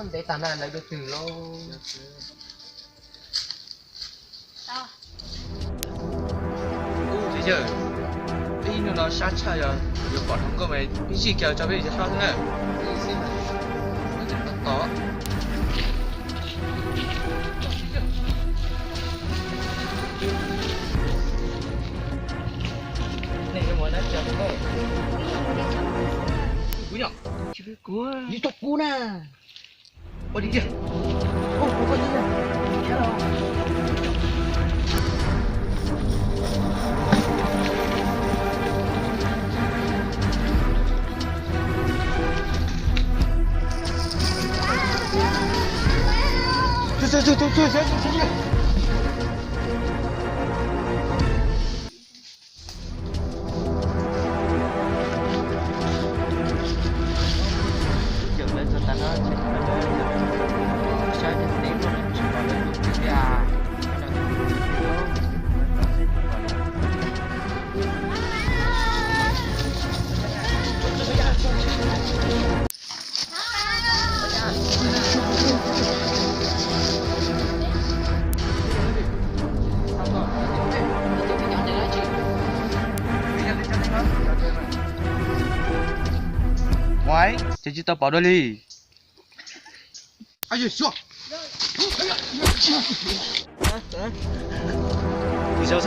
Ntev tag na lawv dua twg lauj? Ub, yawg, ib hnub no sab tshaj, yog yuav pom hluas nkauj mas peb zij kiag tso peb yuav sab xwb na. Tos. Nej yuav mus dab tsi os? Kuv yom, tsis pub kuv, tsis pub kuv na. Ua li tiag. Ua, ces tsis tau pom dua li. Tus zaum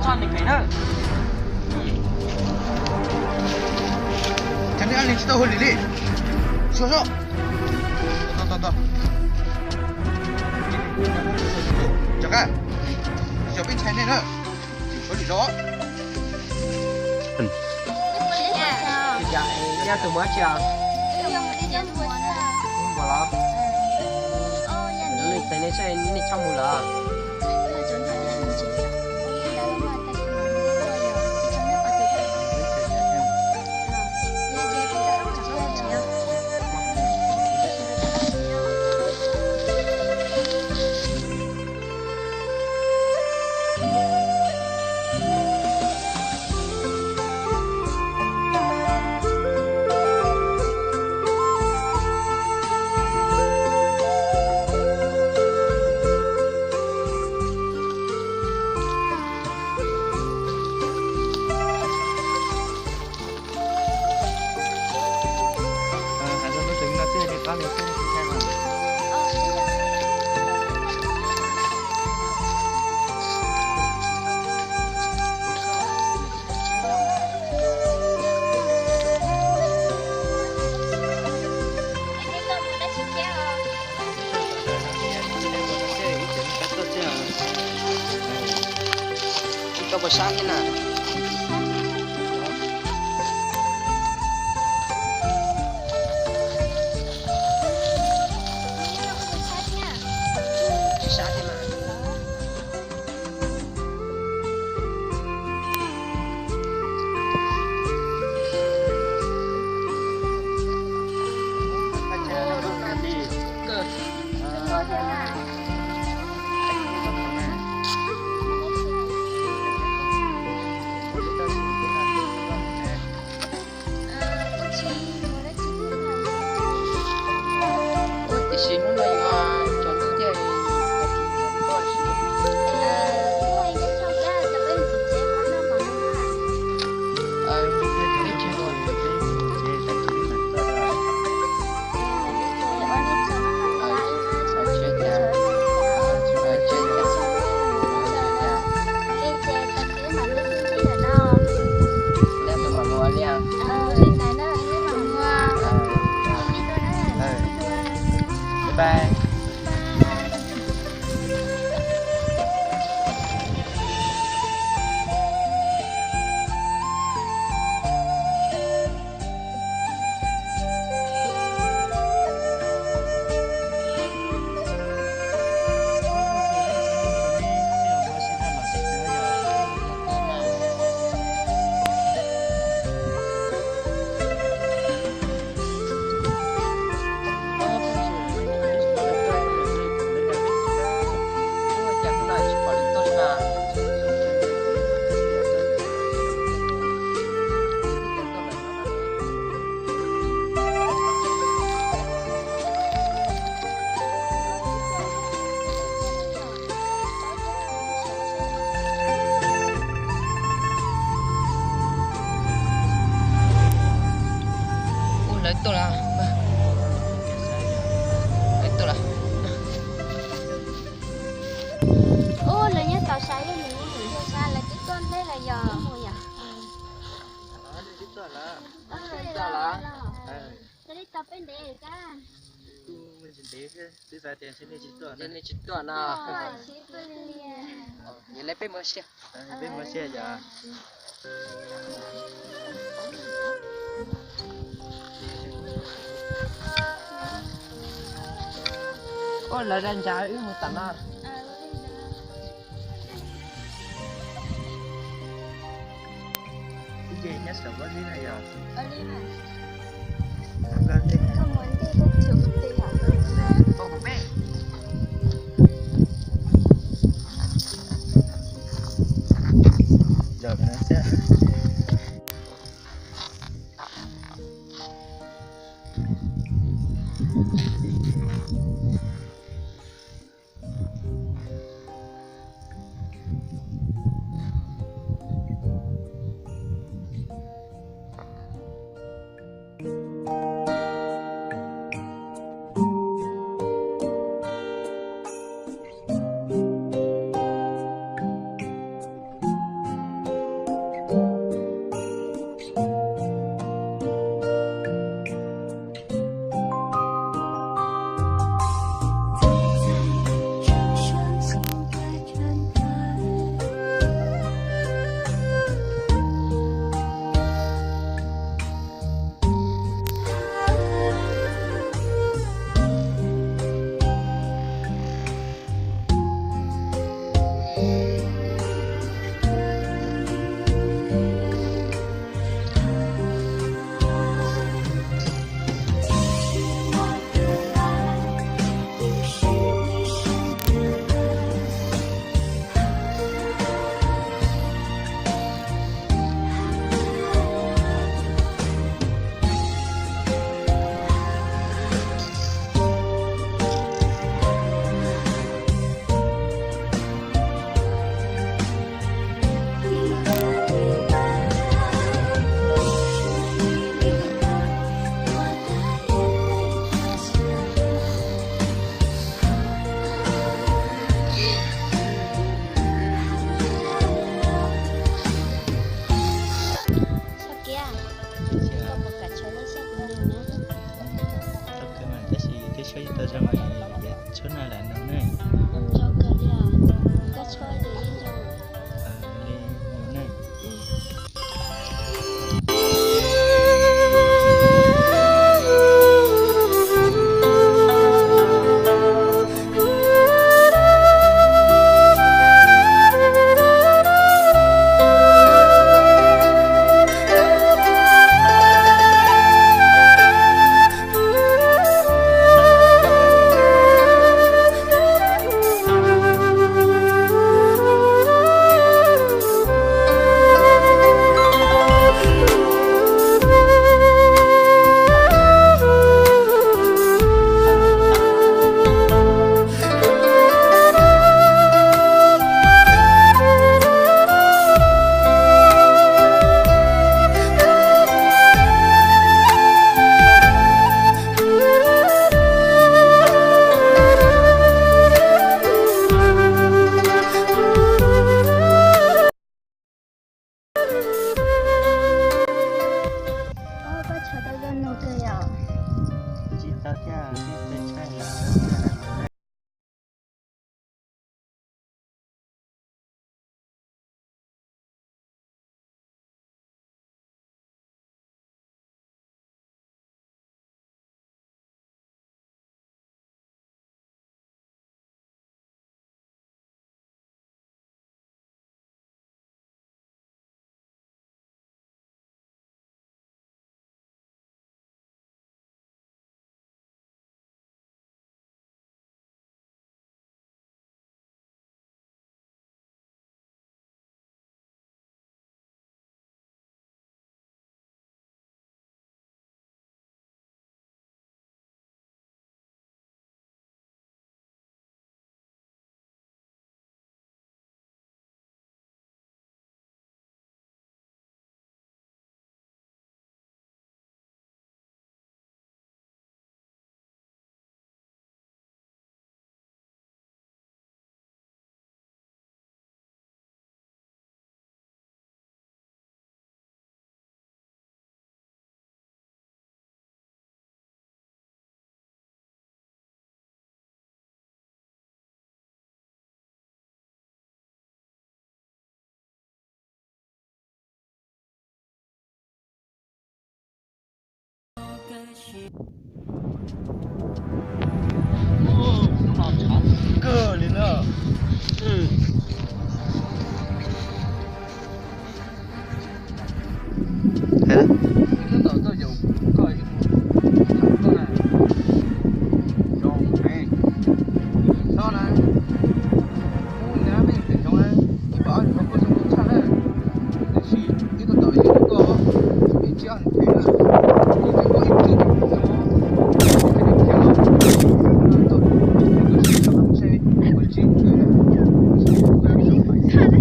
txoj nws phem na. Cov nej ab leeg tsis tau hu lwm li. Xua so. Cov ka, cov peb ntshai nej na. Tsis suav lwm zaus. Yog tus muaj dab tsi os? Npua los? Lub neej txeeg nej saib nej txhob mus lawm. Koj puas sab thiab na? Tsis sab thiab mas. Lawv tuaj lawm. Lawv tuaj lawm. Ub, lawv nyob tod sav, yog nws nyob hauv ntiag sav, lawv twb tuaj nplej lawm yog mus yom. Twb tuaj lawm. Twb tuaj lawm. Twb tuaj peb ntev kab. Ntev, twb xav tias ntshe nej tsis tuaj, nej tsis tuaj no. Yog li peb mus ua si. Peb mus ua si yom. Ua lawv da ntsa wb mus tom no. Ib ce nyob saum pob zeb no yog. Zaum no xwb. Txhob kiag, koj puas kam tshuav lub xyab kuv nug na? Tau kawg mas, tab sis twb tshuab tsis tau zoo, tshuab no lam nug ne. Zoo kawg li os, koj tshuab ces yeej zoo. Li nug ne. Koj tshuav tau zoo nug kawg yom? Tsis tau thiab, tsis tau thiab. Kawg li na.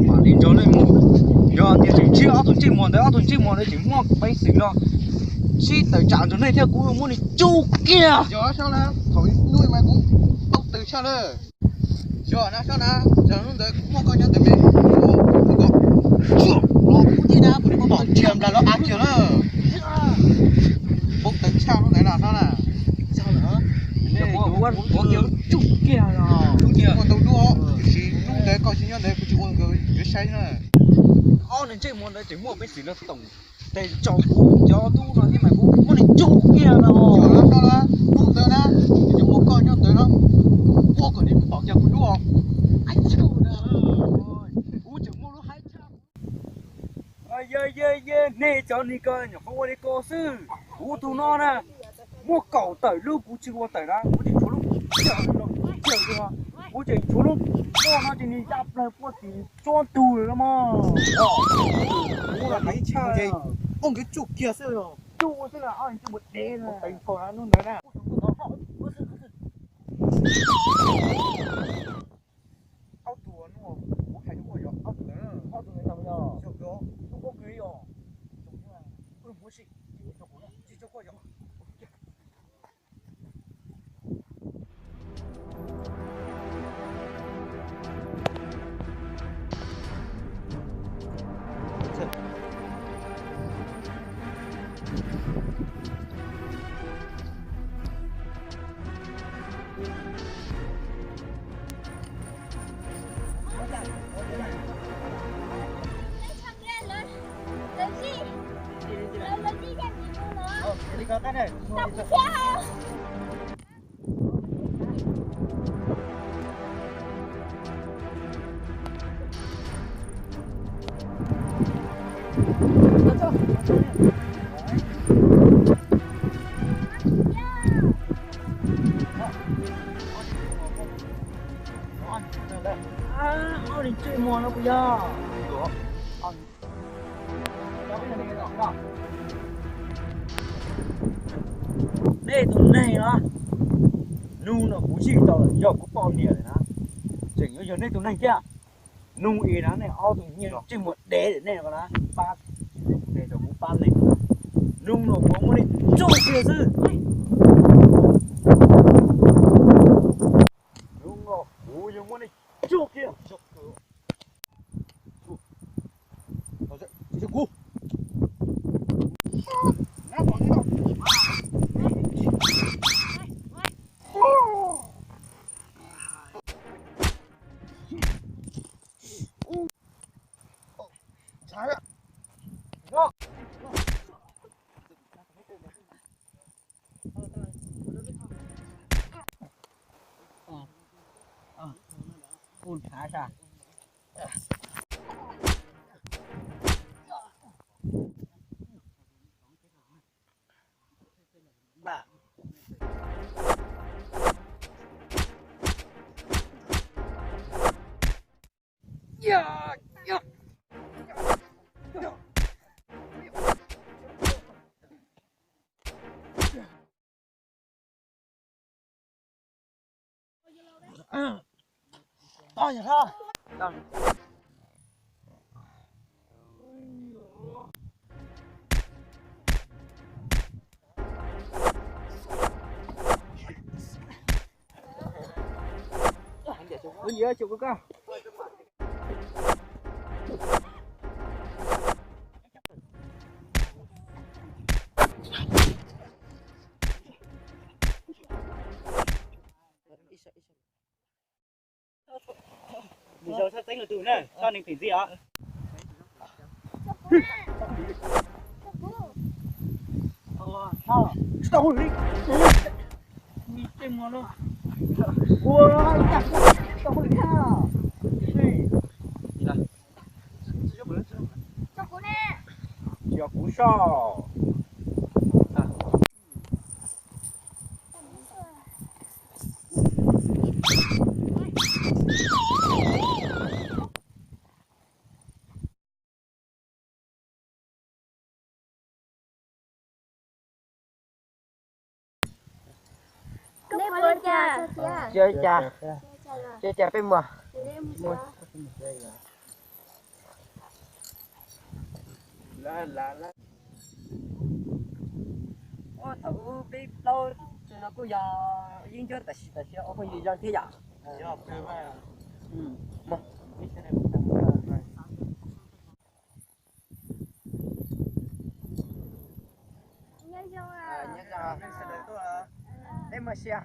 Mam li nrog nej mus, yog tias tseem ntsib ob tug ntsej muag ntawd, ob tug ntsej muag ntawd tseem muaj peev xwm no, sib tawm tsam nrog nej thiab kuv muab nws tsuj kiag. Thaum hnub mas kuv ua tw tshaj lawm. Yog na, sab na, hnub ntawd kuv muaj koj nyob ntawd me, kuv thiaj na, kuv pom kiag nplas los av kiag na. Poob tawv tshaj hnub ntawd na, sab na. Ua kiag tsuj kiag, muaj ntau duab, tiam sis hnub ntawd koj tsis nyob ntawd kuv tsis ua nkawd yuav saib na. Ob nws ntsej muag ntawd tseem muaj peev xwm no toom tes tso kuv cov tub no thiab mas kuv muab nws tsuj kiag no. Yog na, sab na, hnub ntawd na, kuv muaj koj nyob ntawd no, ua kom nws pom kiag kuv duab. Kuv tseem muaj lub haib tshaj. Ye ye ye, nej cov niag ko nyuam qhuav ua li ko xwb. Kuv tus no na, muaj kaum tawm lub kuv tsis ua tawm na, kuv tseem tshuav lub, kuv tseem tshuav lub pob no ces nws ya plaws puag tim tsob ntug lawm no mog. Kuv los hais tshaj, ua nkawd tsuj kiag xwb, tsuj xwb na, ob tug ntsej muag dev na. Ob tug no kuv hais rau koj yog ob tug ntawd, ob tug ntawd yog, yog kawg, tub pob kws yog, tsis tso koj yog. Ob niag ntsej muag no puas yog? Nej tus neeg no, nug no kuv zij tau lawm, yog kuv poj niam lawm na, tseem yuav yog nej tus neeg thiab. Nug ib na, nej ob tug ntsej muag dev nej no na, pab, kuv pab nej, nug no kuv muab nej tsuj kiag xwb. Nug no kuv yuav muab nej tsuj kiag. Mus sau sab tseeb lwm tus na, koj neeg phim ntxiv os. Tsis tau hauj lwm li. Ua cas tsis tau hauj lwm thiab? Tsis yog kuv soj. Tsis ua cas, tsis ua cas, peb mus. Thaum ub peb plaub no kuj yog yeeb ncuab tam sim tam sim ua phooj ywg zoo thiab yom. Peb mus sia.